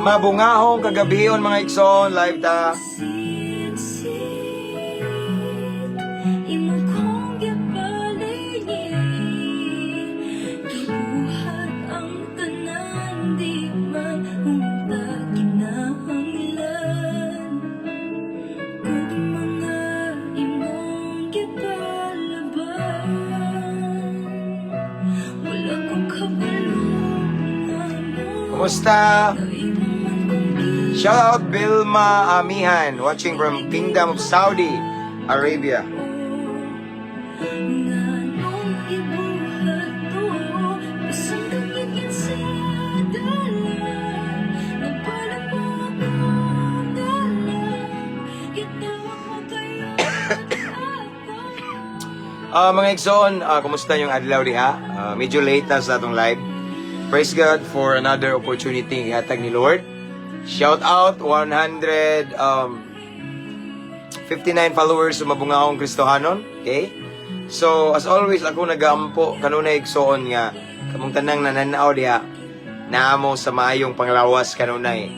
Mabungahong kagabhion, mga igsoon, live ta. Sit-sit, imo kong gipalingin. Gibuhat ang tanan, di man unta kinahanglan. Kung mga imong gipalaban, wala ko kabalo nga mo Kumusta? na imo man kong Shout out Vilma Amihan, watching from Kingdom of Saudi Arabia. Nganong ibuhat to, bisan kang sa dalan? Nagpalit mo akong dalan. Gitawag mo kayo ako. Mga igsoon, kumusta yung adlaw diha? Medyo late na sa atong live. Praise God for another opportunity ihatag ni Lord. Shout out 100 59 followers sa Mabungaong Kristohanon. Okay? So, as always, ako nagaampo kanunay, igsoon, nga kamong tanang nananaw diha naamo sa maayong panglawas kanunay.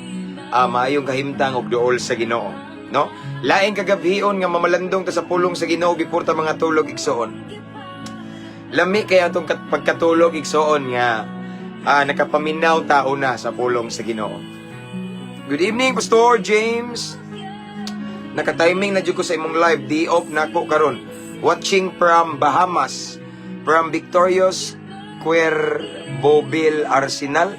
Maayong kahimtang og duol sa Ginoo, no? Laing kagabhion nga mamalandong ta sa pulong sa Ginoo before ta mga tulog, igsoon. Lami kay atong pagkatulog, igsoon, nga nakapaminaw tao na sa pulong sa Ginoo. Good evening, Pastor James. Naka-timing na jud ko sa imong live. Di off nako karon. Watching from Bahamas. From Victorious Querbobil Arsenal.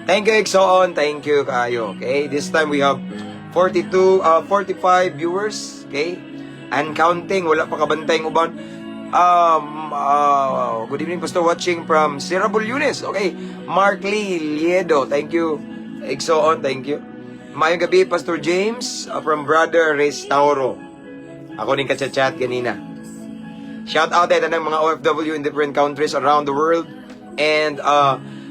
Thank you, igsoon. Thank you kayo. Okay, this time we have 42, 45 viewers. Okay? And counting. Wala pa kabantay ng uban. Good evening, Pastor. Watching from Sierra Yunes. Okay. Mark Lee Liedo. Thank you, igsoon. Thank you. Maayong gabi, Pastor James, from Brother Restauro. Ako ning kachat-chat ganina. Shout out tayo ng mga OFW in different countries around the world and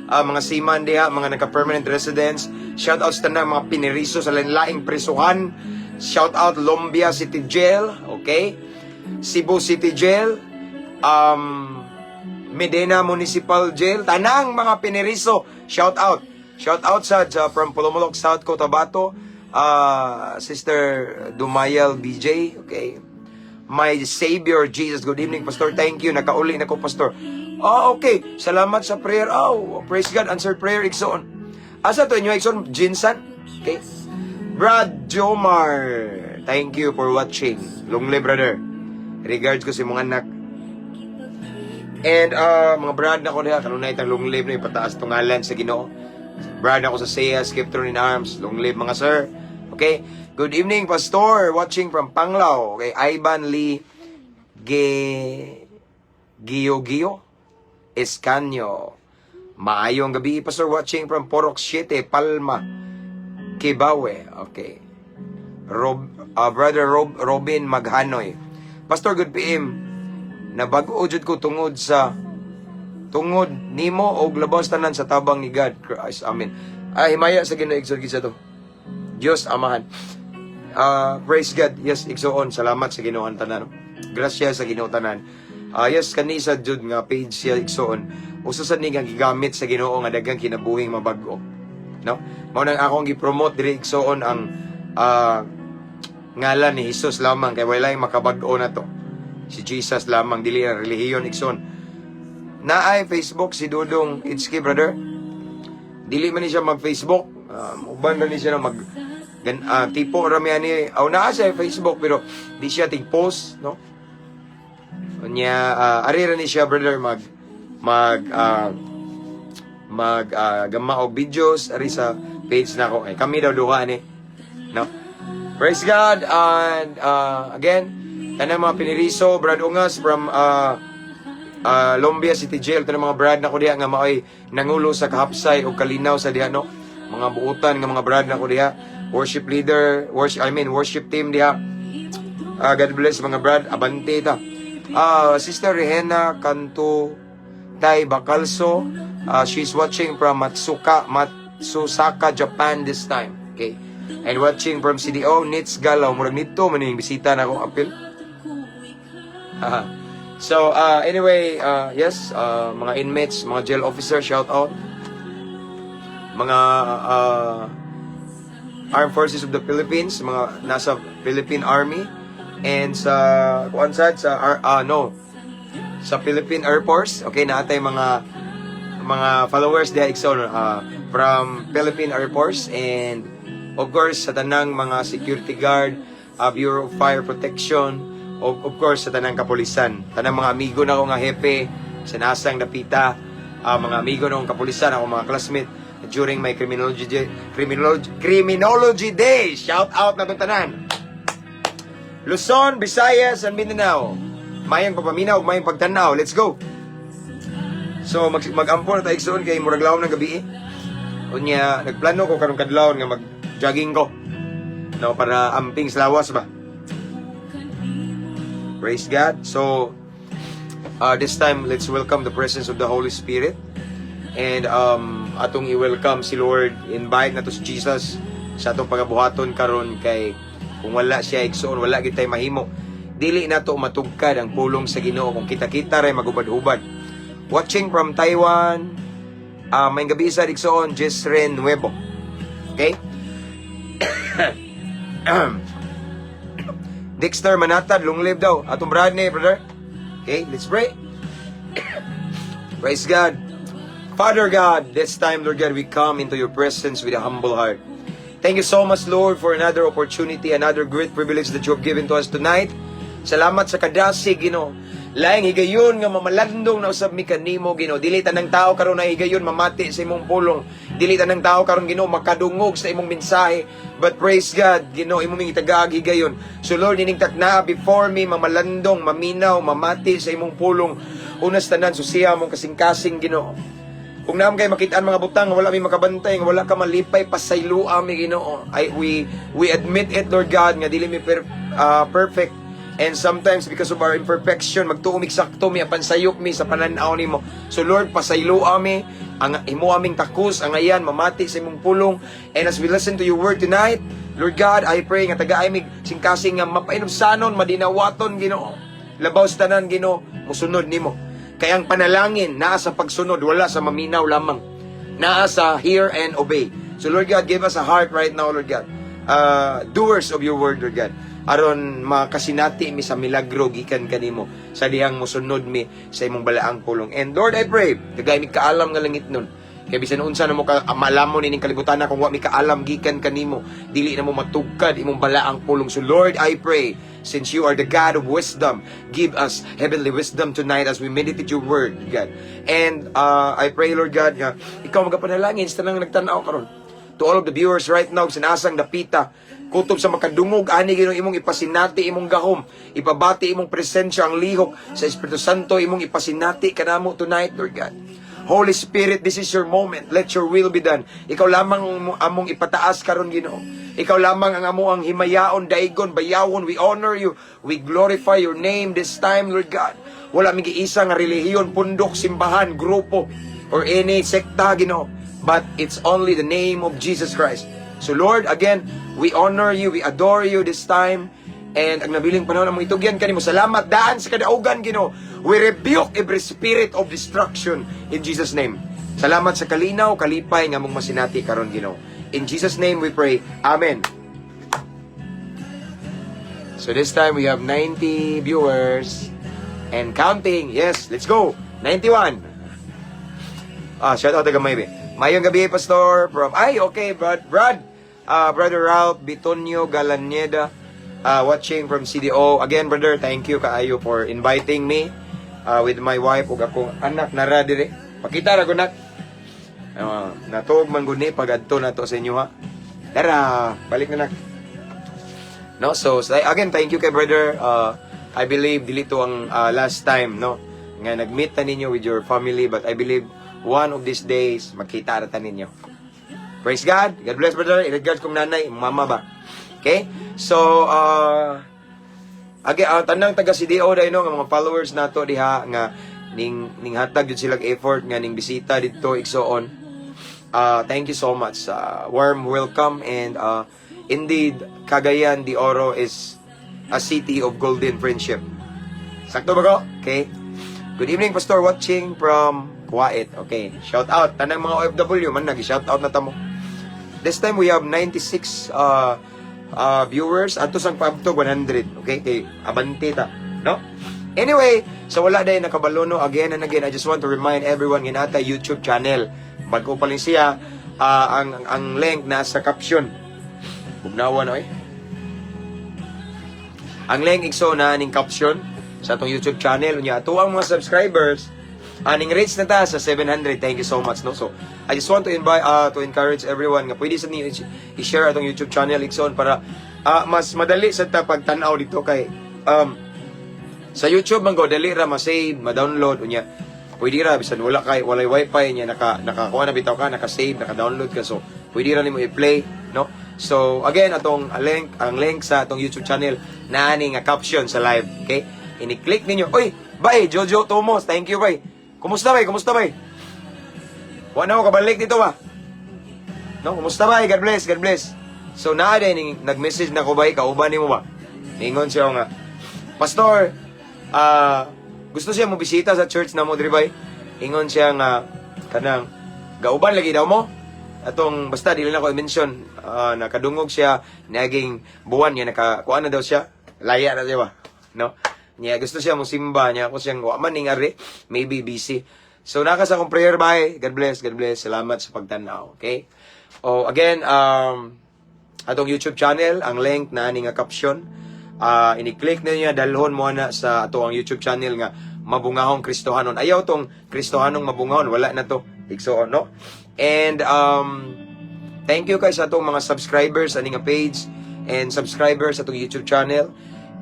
mga seaman diha, mga nagka-permanent residents. Shout out sa tanang mga piniriso sa lain-laing prisuhan. Shout out Lumbia City Jail, okay? Cebu City Jail, Medina Municipal Jail, tanang mga piniriso, shout out. Shout out sa from Polomolok, South Cotabato, Sister Dumayel BJ, okay? My Savior Jesus. Good evening, Pastor. Thank you. Nakauli na ko, Pastor. Oh, okay. Salamat sa prayer. Oh, praise God. Answered prayer, igsoon. Asa to inyo, igsoon? Jinsan? Okay. Brad Jomar. Thank you for watching. Long live, brother. Regards ko sa imong anak. And mga brad na ko diha, kanunay tang long live na ipataas tungalan sa Ginoo. Brad ako sa SEA, Skiptron in Arms. Long live, mga sir. Okay? Good evening, Pastor. Watching from Panglao. Okay, Ivan Lee Ge Gio Gio Escanio. Maayong gabi, Pastor. Watching from Porok 7, Palma, Kibawe. Okay. Brother Robin Maghanoy. Pastor, good PM. Nabago jud ko tungod nimo og labas tanan sa tabang ni God Christ. Amen. Ay, himaya sa Ginoo, igsoon sa to. Dios Amahan. Praise God. Yes, igsoon. Salamat sa Ginoo ang tanan. Grasya sa Ginoo tanan. Yes, kani sa jud nga page siya, igsoon. Usa sa ni nga gigamit sa Ginoo nga daghang kinabuhing mabag-o. No? Mao nang akong gi-promote diri, igsoon, ang ngalan ni Jesus lamang kay walay makabag-o na to. Si Jesus lamang, dili ang relihiyon, igsoon. Naay Facebook si Dudong Itski, brother. Dili man ni siya mag-Facebook. Uban na ni siya na mag gan, tipo rami ani. Aw, naa siya Facebook pero di siya tig-post, no? Unya ari ra ni siya, brother, mag mag mag gama og videos ari sa page nako. Eh, kami daw duha ni, no? Praise God and again, tanang mga piniriso, Brad Ungas from Lumbia City Jail, tanang mga brad nako diha nga maoy nangulo sa kahapsay o kalinaw sa diha, no? Mga buutan nga mga brad nako diha, worship leader, worship, I mean worship team diha. God bless, mga brad, abante ta. Sister Rehena Kanto Tai Bacalso, she's watching from Matsusaka, Japan this time. Okay. And watching from CDO, Nits Galaw. Murag nito, maning bisita na akong apil. So, anyway, yes, mga inmates, mga jail officer, shout out. Mga Armed Forces of the Philippines, mga nasa Philippine Army and sa kuan sad sa no, sa Philippine Air Force. Okay, naa tay mga followers diha, igsoon, from Philippine Air Force and of course sa tanang mga security guard, Bureau of Fire Protection, of course sa tanang kapulisan, tanang mga amigo nako nga hepe sa nasang dapita, mga amigo nakong kapulisan, ako mga classmate during my criminology day. Shout out na tanan. Luzon, Visayas, and Mindanao. Mayong pagpaminaw, mayong pagtanaw. Let's go. So mag-ampo na tayo, igsoon, kay murag lawom ng gabi eh. Unya, nagplano ko karong kadlawon nga mag-jogging ko. No, para amping sa lawas ba. Praise God. So this time, let's welcome the presence of the Holy Spirit. And atong i-welcome si Lord, invite nato si Jesus sa atong pagabuhaton karon kay kung wala siya, igsoon, wala gyud tay mahimo. Dili nato matugkad ang pulong sa Ginoo kung kita-kita ray magubad-ubad. Watching from Taiwan, maayong gabii sa igsoon, Jessren Nuevo. Okay? Dexter Manatad, long live daw. Atong brad ni, brother. Okay, let's pray. Praise God. Father God, this time, Lord God, we come into your presence with a humble heart. Thank you so much, Lord, for another opportunity, another great privilege that you have given to us tonight. Salamat sa kadasig, Ginoo. Laing higayon nga mamalandong na usab mi kanimo, Ginoo. Dili tanang tao karon na higayon mamati sa imong pulong. Dili tanang tao karon, Ginoo, makadungog sa imong mensahe. But praise God, Ginoo, imo ming itagaag higayon. So Lord, ining takna before me mamalandong, maminaw, mamati sa imong pulong. Unas tanan susiha among kasing-kasing, Ginoo. Kung naa man kay makitaan mga butang nga wala mi makabantay, nga wala ka malipay, pasayloa mi, Ginoo. I we admit it, Lord God, nga dili mi perfect. And sometimes because of our imperfection, magtuo mig sakto mi apan sayop mi sa pananaw nimo. So Lord, pasayloa mi ang imo aming takos, ang ayan mamati sa imong pulong. And as we listen to your word tonight, Lord God, I pray nga tagaay mig singkasing nga mapainubsanon, madinawaton, Ginoo. Labaw sa tanan, Ginoo, musunod nimo. Kaya ang panalangin naa sa pagsunod, wala sa maminaw lamang. Naa sa hear and obey. So Lord God, give us a heart right now, Lord God. Doers of your word, Lord God. Aron makasinati mi sa milagro gikan kanimo sa dihang mosunod mi sa imong balaang pulong. And Lord, I pray, tagay mi kaalam nga langit nun. Kay bisan unsa na mo ka malamon ining kalibutan na kung wa mi kaalam gikan kanimo, dili na mo matugkad imong balaang pulong. So Lord, I pray, since you are the God of wisdom, give us heavenly wisdom tonight as we meditate your word, God. And I pray, Lord God, nga ikaw magapanalangin sa tanang nagtan-aw karon. To all of the viewers right now, sinasang dapita, kutob sa makadungog ani, Ginoo, imong ipasinati imong gahom, ipabati imong presensya, ang lihok sa Espiritu Santo imong ipasinati kanamo tonight, Lord God. Holy Spirit, this is your moment. Let your will be done. Ikaw lamang ang among ipataas karon, Ginoo. Ikaw lamang ang amo ang himayaon, daigon, bayawon. We honor you. We glorify your name this time, Lord God. Wala mi giisa nga relihiyon, pundok, simbahan, grupo, or any sekta, Ginoo. But it's only the name of Jesus Christ. So Lord, again, we honor you, we adore you this time. And ang nabiling panahon among itugyan kanimo. Salamat daan sa kadaugan, Ginoo. We rebuke every spirit of destruction in Jesus' name. Salamat sa kalinaw, kalipay nga among masinati karon, Ginoo. In Jesus' name we pray. Amen. So this time we have 90 viewers and counting. Yes, let's go. 91. Ah, shout out taga Maybe. Mayong gabi, Pastor, from ay, okay, Brad Brad. Brother Ralph Bitonio Galanyeda, watching from CDO. Again, brother, thank you kaayo for inviting me with my wife ug akong anak nara dire. Pakita ra ko, nak. Natuog man gud ni pag adto nato sa inyo ha. Dara, balik na, nak. No, so again, thank you kay brother. I believe dili to ang last time, no, nga nag-meet ta ninyo with your family, but I believe one of these days magkita ra ta ninyo. Praise God. God bless, brother. I-regards kong nanay, mama ba. Okay? So again, tanang taga CDO dahil no, nga mga followers nato diha nga ning hatag jud silang effort nga ning bisita didto, igsoon. Thank you so much. Warm welcome and indeed Cagayan de Oro is a city of golden friendship. Sakto ba ko? Okay. Good evening, Pastor, watching from Kuwait. Okay, shout out tanang mga OFW man, nag-shout out na tamo. This time we have 96 viewers ato sang paabtog 100. Okay, kay abante ta, no? Anyway, sa wala day nakabalo, no, again and again, I just want to remind everyone nga naa tay YouTube channel. Bago pa lang siya, ang link nasa caption. Bugnawa na eh. Ang link, igsoon, na aning caption sa atong YouTube channel. Unya ato ang mga subscribers aning reach na ta sa 700. Thank you so much, no? So I just want to invite to encourage everyone nga pwede sa ninyo i-share atong YouTube channel, igsoon, para mas madali sa ta pagtan-aw dito kay sa YouTube man go dali ra ma-save, ma-download. Unya pwede ra bisan wala kay walay wifi niya, nakakuha na bitaw ka, naka-save, naka-download ka, so pwede ra nimo i-play, no? So again, atong link, ang link sa atong YouTube channel naani nga caption sa live, okay? Ini-click ninyo. Oy, bye Jojo Tomos, thank you, bye. Kumusta, bay? Kumusta, bay? Wa na ko kabalik dito ba, no? Kumusta, bay? God bless, God bless. So naa din nag-message na ko, bay, kauban nimo ba? Ningon siya nga, "Pastor, gusto siya mo bisita sa church na mo diri, bay." Ingon siya nga kanang gauban lagi daw mo. Atong basta dili na ko i-mention, nakadungog siya naging buwan niya, naka kuan na daw siya. Laya na siya ba? No? Niya gusto siya mo simba niya, ako siyang wa man ning ari, maybe busy. So naka sa akong prayer, bay. God bless, God bless. Salamat sa pagtan-aw, okay? Oh, again, atong YouTube channel, ang link na ani nga caption. Ini-click niyo, dalhon mo na sa ato ang YouTube channel nga Mabungahong Kristohanon. Ayaw tong Kristohanong Mabungahon, wala na to. Igsoon, no? And thank you kay sa atong mga subscribers ani nga page and subscribers sa atong YouTube channel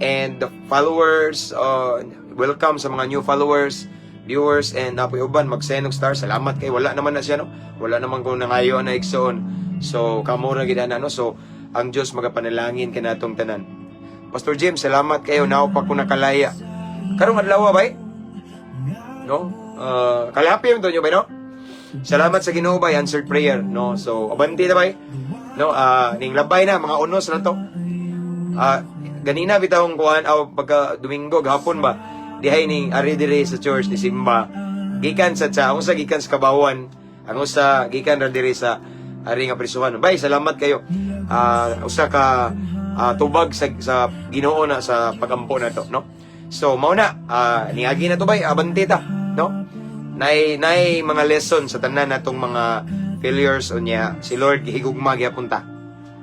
and the followers, welcome sa mga new followers, viewers, and napoy uban mag-send og star. Salamat kay wala naman na siya, no? Wala naman ko nangayo na, igsoon. So kamo ra gid ana, no? So ang Dios magapanalangin kanatong tanan. Pastor Jim, salamat kayo, nao pa ko nakalaya. Karong adlaw, bay? No? Kalapi yung to nyo, bay, no? Salamat sa Ginoo, bay, answered prayer, no? So abante na, bay. No, ning labay na mga unos na to. Ganina bitawng kuan aw pagka Domingo gahapon ba. Dihay ning ari dire sa church ni simba. Gikan sa ang usa gikan sa Kabawan, ang usa gikan ra dire sa ari nga prisuhan. Bay, salamat kayo. Usa ka tubag sa Ginoo na sa pagampo na to, no? So mao na, niagi na to, bay, abante ta, no? Nay mga lesson sa tanan natong mga failures. Unya si Lord gihigugma gyapon ta.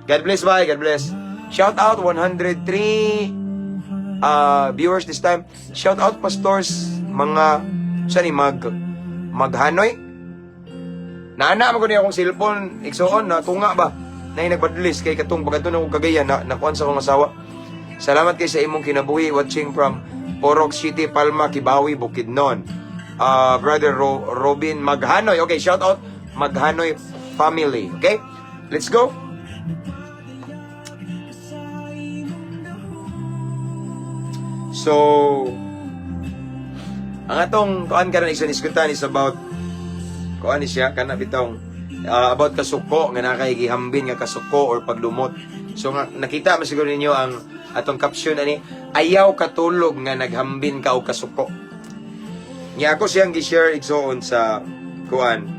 God bless, bye. God bless. Shout out 103 viewers this time. Shout out pastors mga sa ni maghanoy. Naana mo ko niya akong cellphone, igsoon, na tunga ba? Nay nagbadlis kay katong pagadto na akong Cagayan na nakuan sa akong asawa. Salamat kay sa imong kinabuhi, watching from Porok City, Palma, Kibawi, Bukidnon. Brother Robin Maghanoy. Okay, shout out Maghanoy family. Okay? Let's go. So, ang atong kuan karon, isa isgutan, is about kuan ni siya kana bitong about kasuko nga nakay gihambin nga kasuko or pagdumot. So nga, nakita man siguro ninyo ang atong caption ani, "Ayaw katulog nga naghambin ka og kasuko." Nya ako siyang gi-share, igsoon, sa kuan.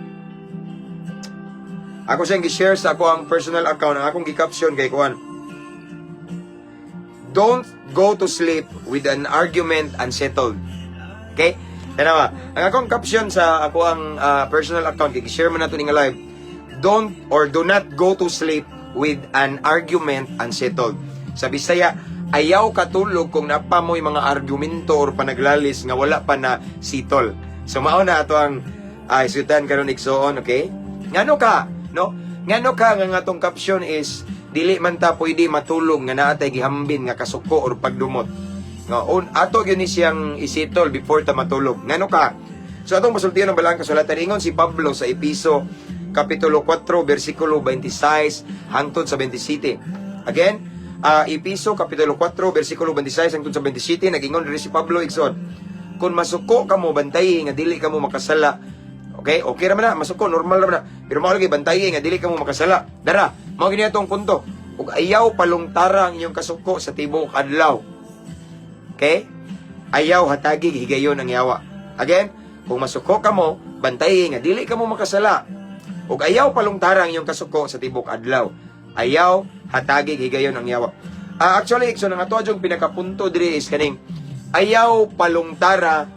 Ako siyang gi-share sa ako ang personal account. Ang akong gi-caption kay kuan. "Don't go to sleep with an argument unsettled." Okay? Tanawa. Ang akong caption sa ako ang personal account, kay share man nato ning live. "Don't or do not go to sleep with an argument unsettled." Sa Bisaya, ayaw katulog kung napa mo'y mga argumento or panaglalis nga wala pa na sitol. So mao na ato ang isutan karon, igsoon, okay? Ngano ka, no? Ngano ka nga nga atong caption is dili man ta pwede matulog nga naa tay gihambin nga kasuko or pagdumot. Nga on ato gyud ni siyang isitol before ta matulog. Ngano ka? So atong pasultihan ang balang kasulatan. Ingon si Pablo sa Episo kapitulo 4 bersikulo 26 hangtod sa 27. Again, Episo kapitulo 4 bersikulo 26 hangtod sa 27, nagingon diri si Pablo, igsoon. Kung masuko kamo, bantayi nga dili kamo makasala. Okay? Okay ra man na, masuko, normal ra man na. Pero mao lagi bantayi nga dili kamo makasala. Dara, mao gini atong punto. Ug ayaw palungtara ang inyong kasuko sa tibuok adlaw. Okay? Ayaw hatagi higayon ang yawa. Again, kung masuko kamo, Bantay nga dili ka mo makasala. Ug ayaw palungtara ang iyong kasuko sa tibok adlaw. Ayaw hatagi higayon ang yawa. Actually, so ang ato yung pinakapunto diri is kaning ayaw palungtara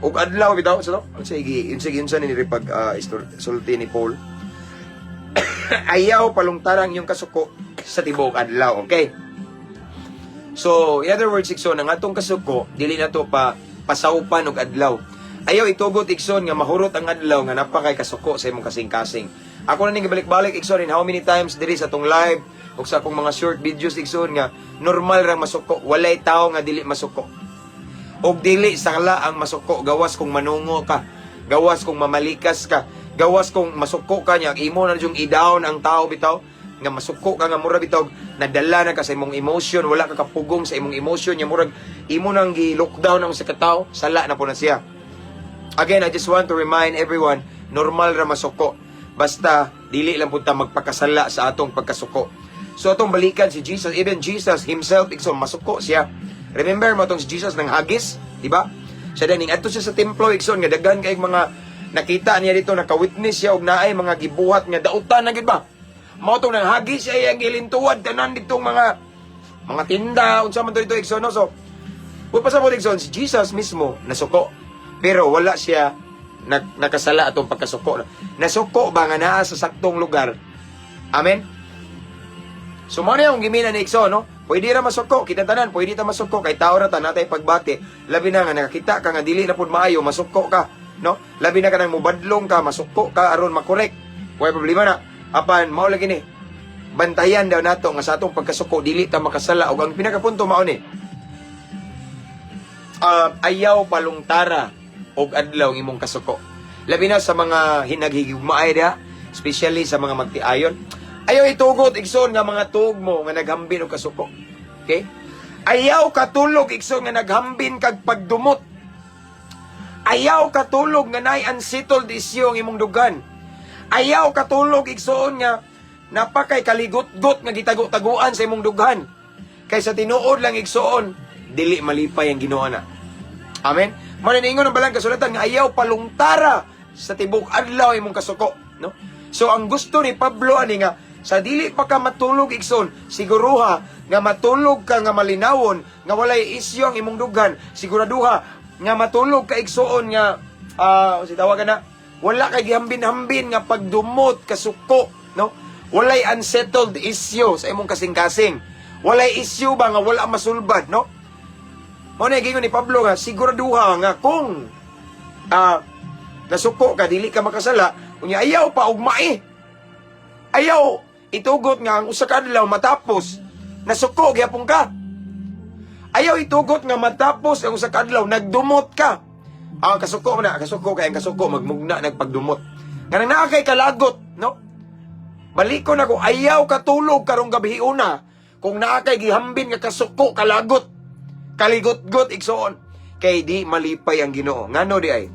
ug adlaw bitaw so sige sige unsa ni pag sulti ni Paul, ayaw palungtara ang iyong kasuko sa tibuok adlaw, okay? So, in other words, igsoon, ang atong kasuko, dili na to pa pasawpan og adlaw. Ayaw itugot, igsoon, nga mahurot ang adlaw nga napakay kasuko sa imong kasing-kasing. Ako na ning gibalik-balik, igsoon, in how many times diri sa atong live ug sa akong mga short videos, igsoon, nga normal ra masuko, walay tao nga dili masuko. Og dili sala ang masuko gawas kung manungo ka, gawas kung mamalikas ka, gawas kung masuko ka niya, imo na yung i-down ang tao bitaw, nga masuko ka nga mura bitaw, nadala na ka sa imong emotion, wala ka kapugong sa imong emotion, nya murag imo nang gi-lockdown ang sa katao, sala na po na siya. Again, I just want to remind everyone, normal ra masuko. Basta, dili lang punta magpakasala sa atong pagkasuko. So, atong balikan si Jesus, even Jesus himself, igsoon, masuko siya. Remember mo atong si Jesus nang hagis, di ba? Siya din, adto siya sa templo, igsoon, nga daghan kay mga nakita niya dito, naka-witness siya og naay mga gibuhat nga dautan na gid ba? Mao tong nang hagis siya iyang gilintuwad tanan ditong mga tinda, unsa man to dito, igsoon, no? So, kung pasabot, igsoon, si Jesus mismo nasuko. Pero wala siya nakasala atong pagkasuko. Nasuko ba nga naa sa saktong lugar? Amen? So mo na yung gimina ni igsoon, no? Pwede ra masuko, kita tanan, pwede ta masuko kay tao ra ta natay pagbati. Labi na nga nakakita ka nga dili na pud maayo, masuko ka, no? Labi na ka nang mubadlong ka, masuko ka aron makorek. Way problema na. Apan mao lagi ni. Bantayan daw nato nga sa atong pagkasuko dili ta makasala ug ang pinakapunto mao ni. Ayaw palungtara og adlaw ang imong kasuko. Labi na sa mga hinaghigugmaay diha, especially sa mga magtiayon. Ayaw itugot, igsoon, nga mga tuog mo nga naghambin og kasuko. Okay? Ayaw katulog, igsoon, nga naghambin kag pagdumot. Ayaw katulog nga naay unsettled issue ang imong dughan. Ayaw katulog, igsoon, nga napakay kaligot-got nga gitago-taguan sa imong dughan. Kay sa tinuod lang, igsoon, dili malipay ang Ginoo na. Amen. Mao ni ingon ang balang kasulatan nga ayaw palungtara sa tibok adlaw imong kasuko, no? So ang gusto ni Pablo ani nga sa dili pa ka matulog, igsoon, siguruha nga matulog ka nga malinawon, nga walay isyu ang imong dughan, siguraduha nga matulog ka, igsoon, nga si tawagan na wala kay gihambin-hambin nga pagdumot, kasuko, no? Walay unsettled issue sa imong kasing-kasing. Walay issue ba nga wala masulbad, no? Mao na giingon ni Pablo nga siguraduha nga kung nasuko ka dili ka makasala, unya ayaw pa ugmai. Ayaw itugot nga ang usa ka adlaw matapos nasuko gyapon ka. Ayaw itugot nga matapos ang usa ka adlaw nagdumot ka. Ang kasuko mo na, kasuko kay ang kasuko magmugna nagpagdumot. Nga nang naa kay kalagot, no? Balikon ako, ayaw katulog karong gabi una kung naa kay gihambin nga kasuko, kalagot, kaligot-got, igsoon. Kay di malipay ang Ginoo. Ngano di ay?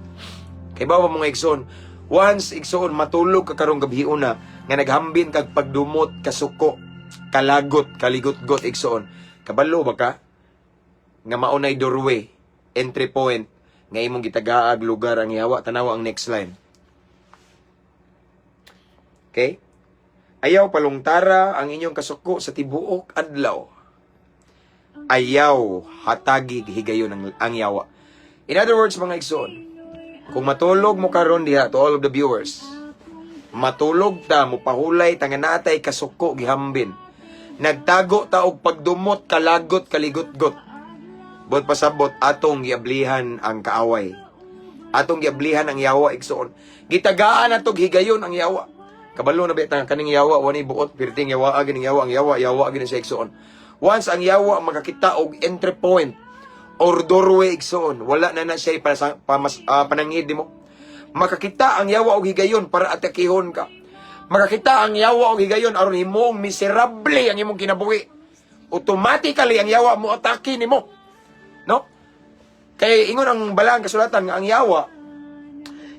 Kay bawa mga igsoon, once, igsoon, matulog ka karong gabi una nga naghambin kag pagdumot, kasuko, kalagot, kaligot-got, igsoon. Kabalo ba ka nga mao nay doorway, entry point nga imong gitagaag lugar ang yawa? Tanawa ang next line. Okay? Ayaw palungtara ang inyong kasuko sa tibuok adlaw. Ayaw hatagig higayon ang yawa. In other words, mga igsoon, kung matulog mo karon diha, to all of the viewers, matulog ta, mupahulay ta nga natay kasuko gihambin. Nagtago ta og pagdumot, kalagot, kaligotgot. Bot pasabot atong giablihan ang kaaway. Atong giablihan ang yawa, igsoon. Gitagaan atong higayon ang yawa. Kabalo na ba ta kaning yawa wani buot pirting yawa gining yawa, ang yawa yawa gini sa igsoon. Once ang yawa makakita og entry point or doorway, igsoon, wala na na siya panangid nimo. Makakita ang yawa og higayon para atakihon ka. Makakita ang yawa og higayon aron himong miserable ang imong kinabuhi. Automatically ang yawa mo atake nimo. No? Kay ingon ang balang kasulatan nga ang yawa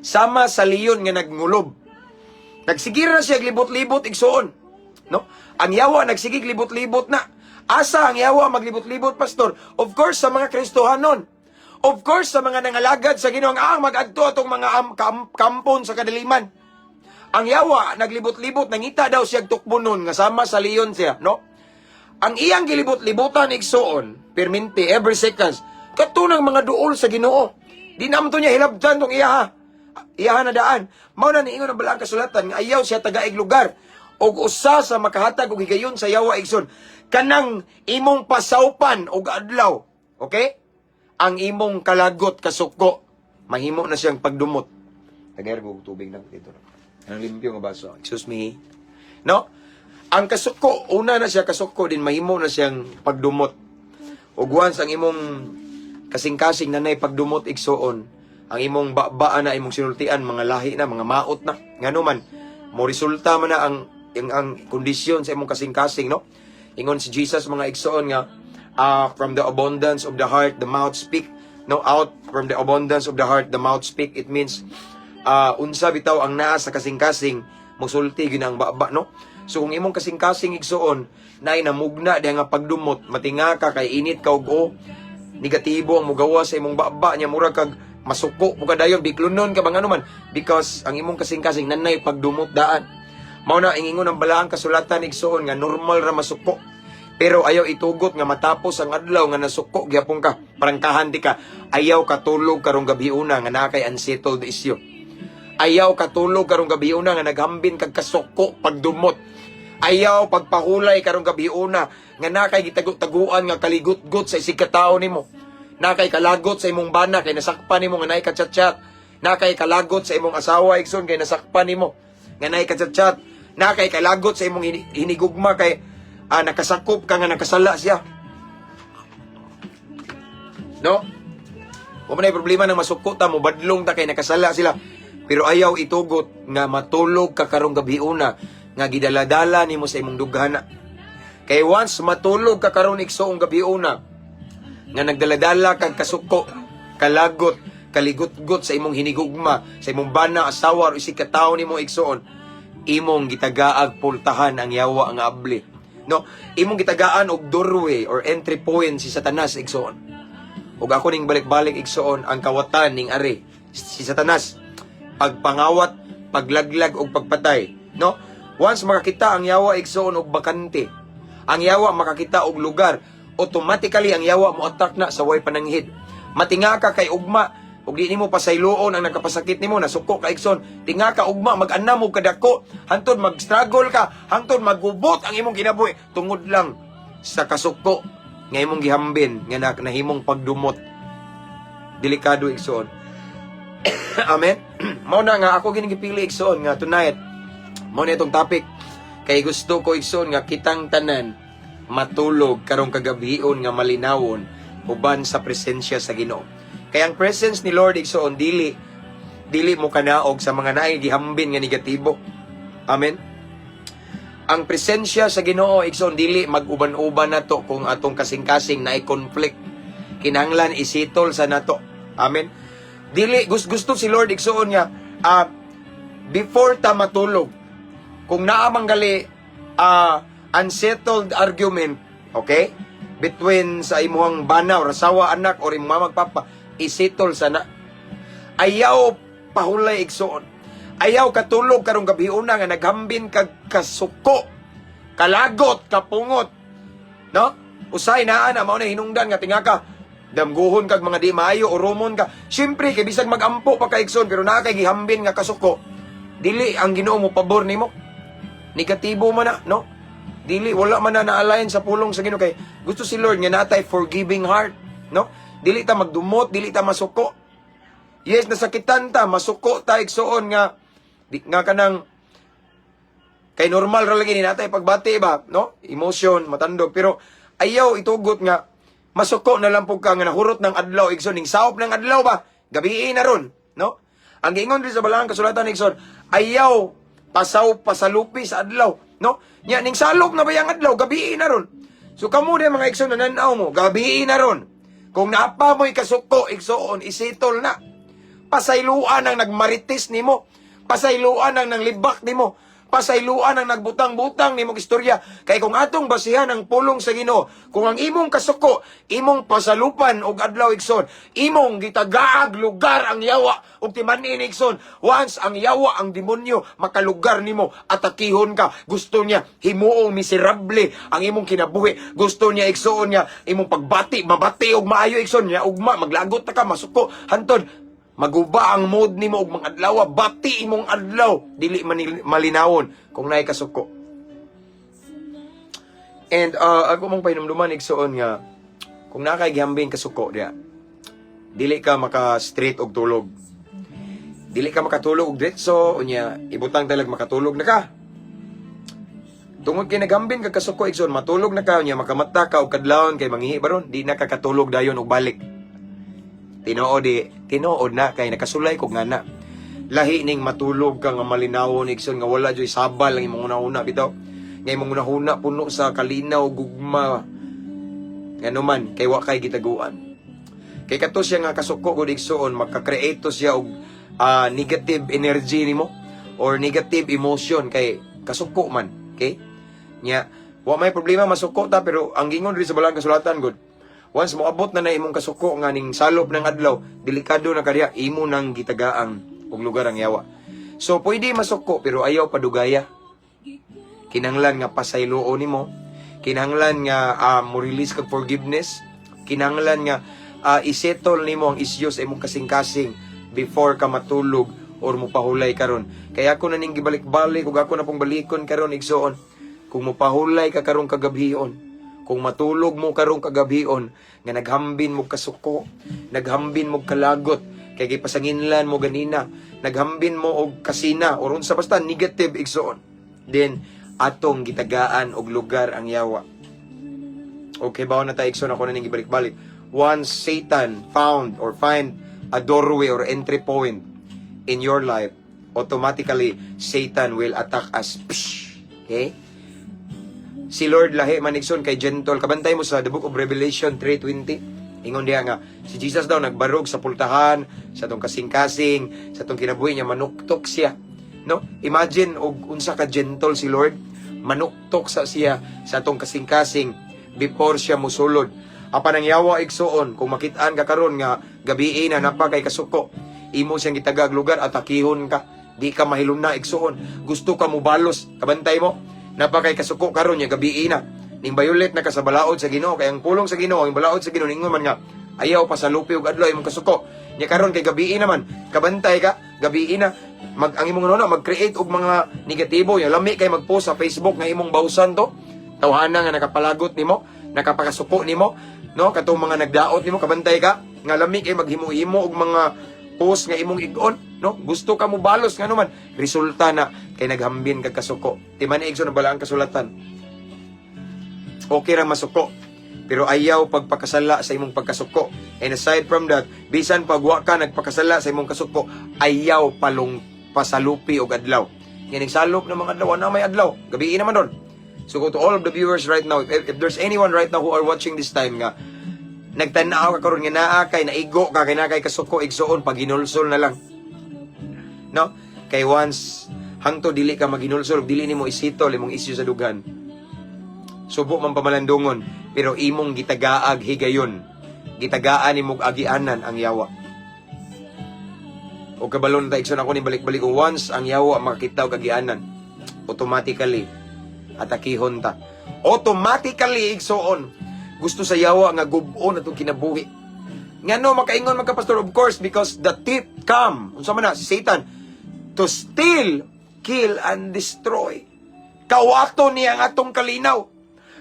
sama sa leon nga nagngulob. Nagsigir na siya libot-libot, igsoon. No? Ang yawa nagsigig libot-libot na. Asa ang yawa maglibot-libot, pastor? Of course sa mga Kristohanon. Of course, sa mga nangalagad sa Ginoo, ang mag-adto atong mga kampon sa kadiliman. Ang yawa, naglibot-libot, nangita daw siya tukbo nun, nga sama sa leon siya, no? Ang iyang gilibot-libutan, igsuon, perminti, every seconds, katunang mga duol sa Ginoo. Di naman to niya hilabtan tong iyaha. Iyaha na daan. Mao na niingon ang balaang kasulatan nga ayaw siya tagaig lugar. Og usa sa makahatag og higayon sa yawa, igsoon, kanang imong pasawpan og adlaw. Okay? Ang imong kalagot, kasuko, mahimo na siyang pagdumot. Tagay og tubig na dito. Ang limpyo nga baso. Excuse me. No? Ang kasuko, una na siya kasuko din, mahimo na siyang pagdumot. Ug once ang imong kasing-kasing nanay pagdumot, igsuon, ang imong baba na imong sinultian, mga lahi na, mga maot na. Ngano man, mo resulta man na ang kondisyon sa imong kasing-kasing, no? Ingon si Jesus, mga igsuon, nga from the abundance of the heart the mouth speak. No, out from the abundance of the heart the mouth speak. It means unsa bitaw ang naa sa kasing-kasing, mosulti gyud ang baba, no? So kung imong kasing-kasing, igsuon, naay namugna diha nga pagdumot, matinga ka kay init ka og o negatibo ang mugawa sa imong baba niya, murag kag masuko mo ka dayon, biklunon ka ba, ngano man, because ang imong kasing-kasing nanay pagdumot daan. Mao na ingingon ang balaang kasulatan, igsuon, nga normal ra masuko. Pero ayaw itugot nga matapos ang adlaw nga nasuko gyapon ka. Prangkahan di ka. Ayaw katulog karong gabi una nga naa kay unsettled issue. Ayaw katulog karong gabi una nga naghambin kag kasuko, pagdumot. Ayaw pagpahulay karong gabi una nga naa kay gitago-taguan nga kaligutgot sa isig ka tawo nimo. Naa kay kalagot sa imong bana kay nasakpan nimo nga naay kachat-chat. Naa kay kalagot sa imong asawa, igsoon, kay nasakpan nimo nga naay kachat-chat. Naa kay kalagot sa imong hinigugma kay nakasakop ka nga nakasala siya. No? Wa man ay problema nang masuko ta, mo badlong ta kay nakasala sila. Pero ayaw itugot nga matulog ka karong gabi una nga gidaladala nimo sa imong dughana. Kay once matulog ka karon, igsoong, gabi una nga nagdaladala kag kasuko, kalagot, kaligutgot sa imong hinigugma, sa imong bana, asawa o isig ka tawo nimo, igsuon, imong gitagaag pultahan ang yawa nga abli. No, imong gitagaan og doorway or entry point si Satanas, igsuon. Ug ako ning balik-balik, igsuon, ang kawatan ning ari si Satanas, pagpangawat, paglaglag ug pagpatay, no? Once makakita ang yawa, igsuon, og bakante, ang yawa makakita og lugar, automatically ang yawa mo attack na sa way pananghid. Matinga ka kay ugma ug di nimo pasayloon ang nagkapasakit nimo, nasuko ka, igsoon. Tinga ka ugma, mag-anam og kadako hantod mag-struggle ka, hantod magubot ang imong kinabuhi tungod lang sa kasuko nga imong gihambin nga nahimong pagdumot. Delikado, igsoon. Amen. Mao na nga ako gini gipili, igsoon, nga tonight mao na itong topic kay gusto ko, igsoon, nga kitang tanan matulog karong kagabion nga malinawon uban sa presensya sa Ginoo. Kay ang presence ni Lord, igsoon, dili dili mo kanaog sa mga naay gihambin nga negatibo. Amen. Ang presensya sa Ginoo, igsoon, dili mag-uban-uban nato kung atong kasing-kasing naay conflict. Kinahanglan i-settle sa nato. Amen. Dili gusto, gusto si Lord, igsoon, nga before ta matulog, kung naa man gali unsettled argument, okay? Between sa imuhang bana or asawa, anak or imong mama, papa, i-settle sana. Ayaw pahulay, igsuon. Ayaw katulog karong gabi una nga naghambin kag kasuko, kalagot, kapungot. No? Usay naa na mao na hinungdan nga tinga ka damguhon kag mga di maayo o rumon ka. Siyempre kay bisag magampo pa ka, igsoon, pero naa kay gihambin nga kasuko, dili ang Ginoo mo pabor nimo. Negatibo man na, no? Dili, wala man na na-align sa pulong sa Ginoo kay gusto si Lord nga natay forgiving heart, no? Dili ta magdumot, dili ta masuko. Yes, nasakitan ta, masuko ta, igsuon, nga di, nga kanang kay normal ra lagi ni natay pagbati ba, no? Emotion, matandog, pero ayaw itugot nga masuko na lang pud ka nga nahurot ng adlaw, igsoon, ning saop ng adlaw ba, gabii na ron, no? Ang giingon diri sa balaang kasulatan, igsoon, ayaw pasaw pasalupi sa adlaw, no? Nya ning salop na ba yang adlaw, gabii na ron. So kamo din mga igsoon na nanaw mo, gabii na ron. Kung naapa mo'y kasuko, igsoon, i-settle na. Pasayloan ang nagmarites nimo. Pasayloan ang nanglibak nimo. Pasayloan ang nagbutang-butang nimong istorya. Kay kung atong basihan ang pulong sa Ginoo, kung ang imong kasuko, imong pasalupan og adlaw, igsoon, imong gitagaag lugar ang yawa ug timan-in, igsoon. Once ang yawa, ang demonyo makalugar nimo, atakihon ka. Gusto niya himuong miserable ang imong kinabuhi. Gusto niya, igsoon niya imong pagbati, mabati og maayo, igsoon niya ugma maglagot na ka, masuko hantod maguba ang mood nimo og mga adlaw, bati imong adlaw dili man malinawon kung naay kasuko. And ako mong pahinumduman, igsoon, nga kung naa kay gihambing kasuko diya, dili ka maka straight og tulog. Dili ka makatulog og diretso, unya ibutang talag makatulog na ka. Tungod kay naghambin ka kasuko, igsoon, matulog na ka, unya makamata ka og kadlawon kay manghihi baron, di na ka katulog dayon og balik. Tinuod di, tinuod na kay nakasulay kog nga na. Lahi ning matulog ka nga malinawon, igsoon, nga wala joy sabal ang imong una-una bitaw. Nga imong una-una puno sa kalinaw, gugma. Ngano man kay wa kay gitaguan. Kay kato siya nga kasuko gud, igsoon, maka-create to siya og negative energy nimo or negative emotion kay kasuko man, okay? Nya, wa may problema masuko ta, pero ang gingon diri sa balang kasulatan gud, once moabot na na imong kasuko nga ning salop ng adlaw, delikado na kadiya, imo nang gitagaang og lugar ang yawa. So pwede masuko pero ayaw padugaya. Kinahanglan nga pasayloon nimo, kinahanglan nga mo release kag forgiveness, kinahanglan nga isettle nimo ang isyu sa imong kasing-kasing before ka matulog or mupahulay karon. Kaya ako na ning gibalik-balik ug ako na pong balikon karon, igsoon. Kung mupahulay ka karong kagabhion, kung matulog mo karong kagabhion nga naghambin mo kasuko, naghambin mo kalagot, kay gipasanginlan mo ganina, naghambin mo og kasina or unsa basta negative, igsoon. Then atong gitagaan og lugar ang yawa. Okay, bawo na tayo, igsoon, ako na ning gibalik-balik. Once Satan found or find a doorway or entry point in your life, automatically Satan will attack us. Psh! Okay? Si Lord lahi man, igsoon, kay gentle. Kabantay mo sa the Book of Revelation 3:20. Ingon diha nga si Jesus daw nagbarog sa pultahan sa atong kasing-kasing, sa atong kinabuhi niya, manuktok siya. No? Imagine og unsa ka gentle si Lord, manuktok sa siya sa atong kasing-kasing before siya musulod. Apan ang yawa, igsoon, kung makitaan ka karon nga gabii na naa pa kay kasuko, imo siyang gitagag lugar, atakihon ka. Di ka mahilom na, igsoon. Gusto ka mubalos, kabantay mo. Naa pa kay kasuko karon nya gabii na. Ning violet na ka sa balaod sa Ginoo kay ang pulong sa Ginoo, ang balaod sa Ginoo ningon man nga ayaw pasalupi og adlaw imong kasuko. Nya karon kay gabii naman, kabantay ka, gabii na mag ang imong una mag-create og mga negatibo nya lami kay mag-post sa Facebook nga imong bawsan to. Tawhana nga nakapalagot nimo, nakapakasuko nimo, no? Katong mga nagdaot nimo, kabantay ka nga lami kay maghimo-himo og mga post nga imong igon, no? Gusto ka mo balos, ngano man resulta na kay naghambin kag kasuko. Timan, igsoon, na balaang kasulatan. Okay ra masuko, pero ayaw pagpakasala sa imong pagkasuko. And aside from that, bisan pag wa ka nagpakasala sa imong kasuko, ayaw palong pasalupi og adlaw. Nganing salop ng mga adlaw, na may adlaw, gabii naman doon. So go to all of the viewers right now, if there's anyone right now who are watching this time nga nagtanaw ka karon nga naa kay naigo ka kay naa kay kasuko, igsoon, paghinulsol na lang. No? Kay once hangto dili ka maghinulsol, dili nimo isettle imong issue sa dughan. Subo man pamalandungon, pero imong gitagaag higayon. Gitagaan nimong agianan ang yawa. O kabalon ta, igsoon, ako ni balik-balik, once ang yawa makakita og agianan, automatically atakihon ta. Automatically, igsoon, gusto sa yawa nga gub-on atong kinabuhi. Ngano makaingon man ka, pastor? Of course, because the thief come. Unsa man na si Satan? To steal, kill and destroy. Kawato niya ang atong kalinaw.